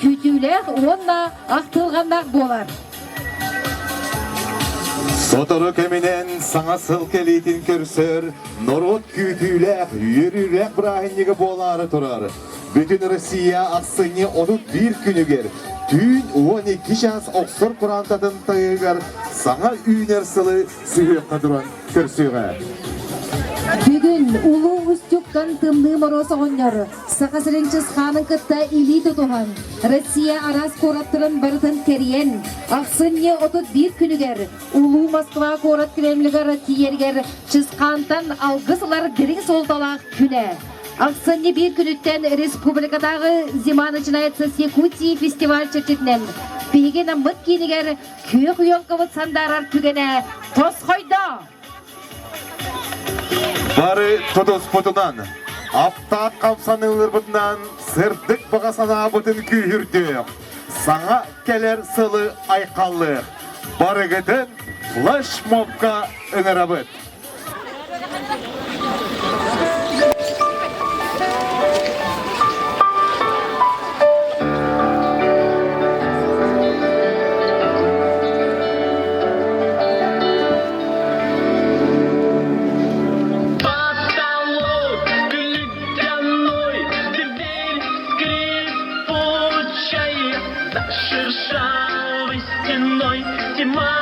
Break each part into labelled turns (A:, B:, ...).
A: күүтүүлээх уонна ахтылҕаннаах буолар.
B: Сотору кэминэн саҥа сыл кэлиитин көрсөр норуот күүтүүлээх, үөрүүлээх бырааһынньыга буолаары турар. Бүтүн Россия ахсынньы 31 күнүгэр түүн 12 чаас охсор кураантатын тайыгар саҥа үүнэр сылы сүһүөххэ туран көрсүөҕэ.
A: Бүгүн Улуу Устюгтан Тымныы Моруос оҕонньор Саха сирин Чысхаанын кытта илии тутуһан, Россия араас куораттарын барытын кэрийэн, ахсынньы 31 күнүгэр Улуу Москва куорат Кремлигэр тиийэригэр Чысхаантан алгыс ылар дириҥ суолталаах күнэ. Ахсынньы биир күнүттэн республикатааҕы «Зима начинается с Якутии» фестиваль чэрчитинэн биһиги Наммыт киинигэр күөх уйолкабыт сандаарар түгэнэ тосхойдо!
B: Бары тутуспутунан, аптаах хамсаныыларбытынан сырдык баҕа санаабытын күүһүрдүөх, саҥа кэлэр сылы айхаллыах, барыгытын флешмобка ыҥырабыт.
C: Потолок ледяной, дверь скрипучая, за шершавой стеной тьма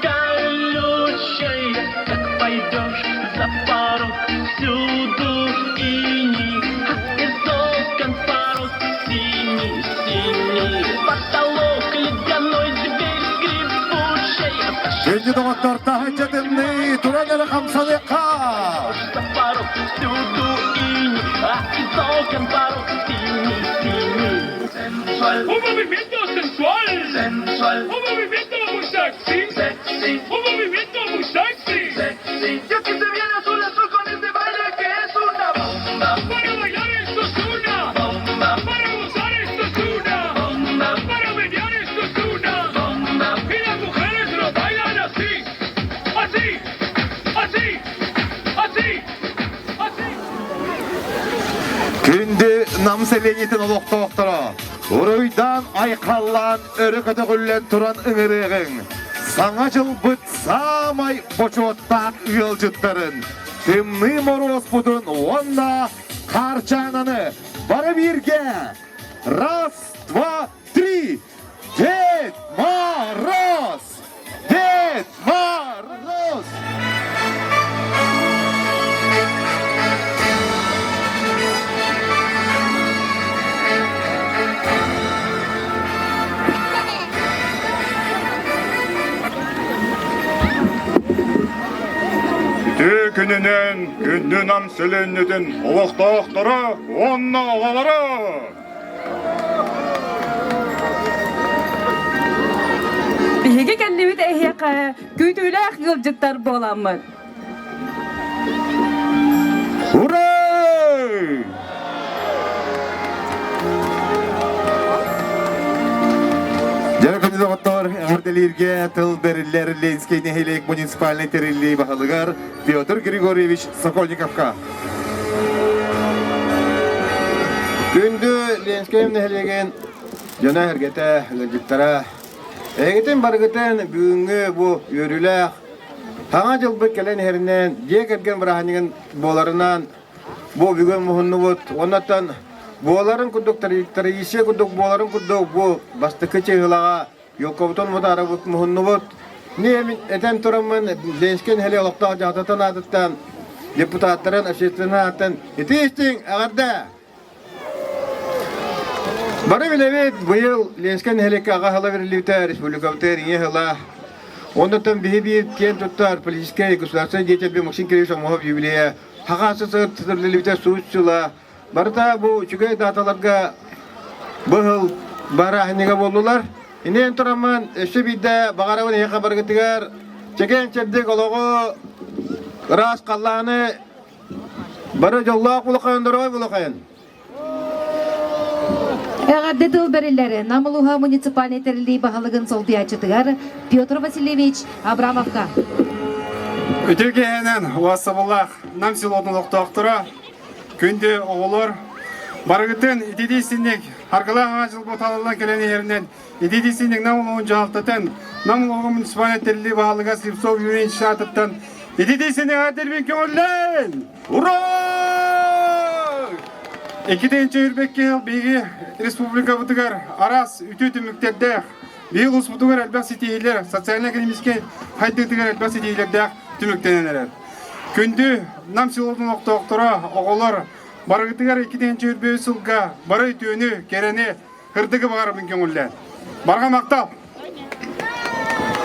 C: колючая, как пойдешь за порог, всюду иней, а из окон порог синий, синий. Потолок ледяной, дверь скрипучая,
B: Күндү доҕоттор, таһырдьа тымныы, туран эрэ хамсаныахха!
C: за порог всюду иней, а из окон порог синий, синий.
D: Un movimiento sensual.
C: Sensual.
D: Un movimiento muy sexy.
C: Sexy.
D: Un movimiento muy sexy.
C: Sexy. Y aquí se viene azul azul con este baile que es una bomba.
D: Para bailar esto es una.
C: Bomba.
D: Para gozar esto es una.
C: Bomba.
D: Para menear esto es una.
C: Bomba.
D: Y las mujeres lo bailan así. Así. Así. Así. Así.
B: Күндү Нам сэлиэнньэтин олохтоохторо, уруйдаан айхаллаан өрө көтөҕүллэн туран ыҥырыаҕыҥ, Саҥа дьылбыт саамай бочуоттаах ыалдьыттарын, Тымныы Моруоспутун уонна Хаарчаананы бары бииргэ! Раз, два, три! Дед Мороз! Дед Мороз!
E: Үтүө күнүнэн күндү Нам сэлиэнньэтин олохтоохторо уонна оҕолоро!
F: Биһиги кэллибит эһиэхэ күүтүүлээх ыалдьыттар буоламмыт.
B: Ура! Дьэ, күндү доҕоттор, эҕэрдэлииргэ тыл бэриллэр Ленскэй нэһилиэк муниципальнай тэриллии баһылыгар Петр Григорьевич Сокольниковка.
G: Күндү Ленскэй нэһилиэгин дьоно-сэргэтэ, ыалдьыттара, эһигитин барыгытын бүгүҥҥү бу үөрүүлээх Саҥа дьылбыт кэлэн иһэринэн, дьиэ кэргэн бырааһынньыгын буоларынан бу бүгүн муһуннубут. Оннуттан буоларын курдук, традиция курдук буоларын курдук бу бастакы чыһылаҕа Елкобутун мутаарабыт муһуннубут. Мин этэн тураммын Ленскэй нэһилиэк олохтоох дьаһалтатын аатыттан, депутаттарын, общественнай ааттан ити истиҥ эҕэрдэ! Бары билэбит, быйыл Ленскэй нэһилиэккэ аҕа сыла бэриллибитэ республикабытыгар ийэ сыла. Оннуттан биһи биир киэн туттар политическай государственный деятель Максим Кириллович Омоһов юбилейа Саха СССР тэриллибитэ сүүс сыла. Барыта бу үчүгэй даталарга быһыл бырааһынньыга буоллулар. Инэн тураммын өссө биирдэ баҕарабын эһиэхэ барыгытыгар чэгиэн-чэбдик олоҕу, ыраас халлааны, бары дьоллоох улахан, доруобай улахан.
A: Эҕэрдэ тыл бэриллэр Нам улууһа муниципальнай тэриллии баһылыгын солбуйааччытыгар Петр Васильевич Абрамовка.
E: Үтүө киэһэнэн уассабыллаах Нам селотун олохтоохторо, күндү оҕолор, барыгытын ититии синник. Саргылаах Саҥа дьыл буталыллан кэлэн иһэринэн итии Нам улууһун дьаһалтатын Нам улууһун муниципальнай тэриллии баһылыга Слепцов Юрий Ильич аатыттан итии синэҕэ көҥүллээн! Ура! Иккитинчи үрбэкки сыл биһиги республикабытыгар араас үтүө түмүктэрдээх, биһиги улууспутугар элбэх ситиһиилэр, социально-экономическай хайдыытыгар элбэх ситиһиилэрдээх түмүктэнэн эрэр. Күндү Нам селотун олохтоохторо, оҕолор, барыгытыгар иккитинчи үрбү сылга бары үтүөнү, кэрэни, кырдыгы баҕарабын көҥүллээн. Барҕа махтал!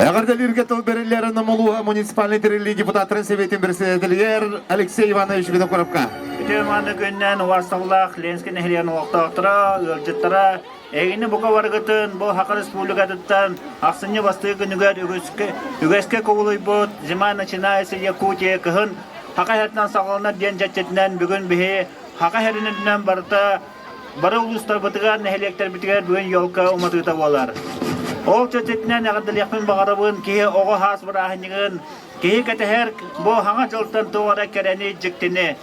B: Эҕэрдэлииргэ тыл бэриллэр Намолуга муниципальный тэриллии депутаттарын сэбиэтин председателигэр Алексей Иванович Винокуровка.
H: Үтүө мааны күннэн убаастабыллаах Ленскэй нэһилиэгин олохтоохторо, ыалдьыттара, эһигини бука барыгытын бу Саха Республикатыттан ахсынньы бастакы күнүгэр үгүскэ, үгэскэ кубулуйбут «Зима начинается Якутия» кыһын Саха сиринэн саҕаланар диэн чэрчитинэн бүгүн биһи Саха сиринэн барыта Бары улуустарбытыгар, нэһилиэктэрбитигэр бүгүн елка уматыыта буолар. Ол чэрчитинэн эҕэрдэлиэхпин баҕарабын киһи оҕо хаас бырааһынньыгын, киһи кэтэһэр бу хаҥа дьылтан туох эрэ кэрэни, дьиктини.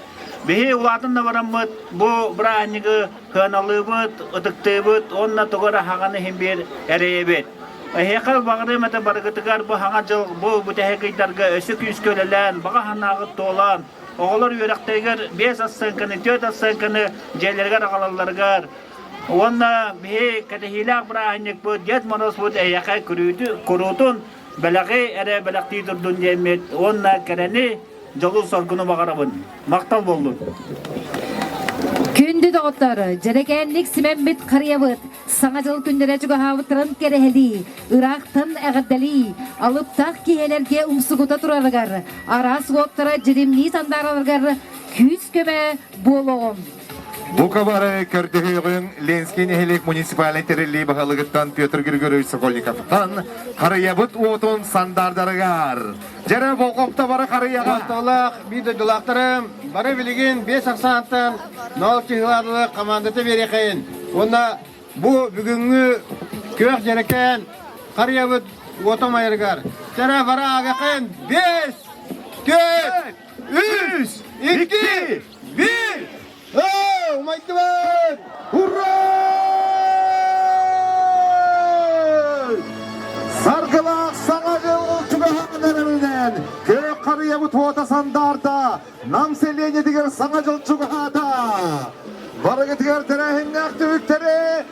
H: Биһи улаатан да бараммыт бу бырааһынньыгы сыаналыыбыт, ытыктыыбыт уонна тугу эрэ хаҥаны иһин биир эрэйэбит. Эһиэхэ баҕарыам этэ барыгытыгар бу хаҥа дьыл бу бүтэһик ыйдарга өссө күүскэ үлэлээн, баҕа санааҕыт туолан, Оҕолор үөрэхтэригэр биэс ассыаҥканы, түөрт ассыаҥканы дьиэлэригэр аҕалалларыгар уонна биһи кэтэһиилээх бырааһынньыкпыт Дед Морозпут эйиэхэ куруутун бэлэҕи эрэ бэлэхтии турдун диэммит уонна кэрэни, дьолу-соргуну баҕарабын. Махтал буоллун!
A: Күндү доҕоттор, дьэрэкээнник симэммит харыйабыт, Саҥа дьыл күннэрэ чугаһаабыттарын кэрэһэлии, ыраахтан эҕэрдэлии, алыптаах киэһэлэргэ умсугута турарыгар, араас уоттара дьиримнии сандаараларыгар күүс-көмө буолуоҕум.
B: Бука бары көрдөһүөҕүҥ Ленский нэһилиэк муниципальнай тэриллии баһылыгыттан Петр Григорьевич Сокольниковтан харыйабыт уотун сандаардарыгар. Дьэрэ болҕомто бары харыйаҕа.
G: Болтолоох биир дойдулаахтарым бары билигин биэс ахсаантан нол чыһылаадылы командата биэриэхэйин. Уонна бу бүгүҥҥү күөх дьэрэкээн харыйабыт уота умайарыгар Чэрэ бары аагахын биэс, түөрт, үс, икки, биир! Оо, умайдыбыт!
B: Ура! Саргылаах Саҥа дьыл чугаһаан эрэринэн күөх харыйабыт уота сандаарда, Нам сэлиэнньэтигэр Саҥа дьыл чугаһаата! Барыгытыгар тэрээһиннээх түбүктэри!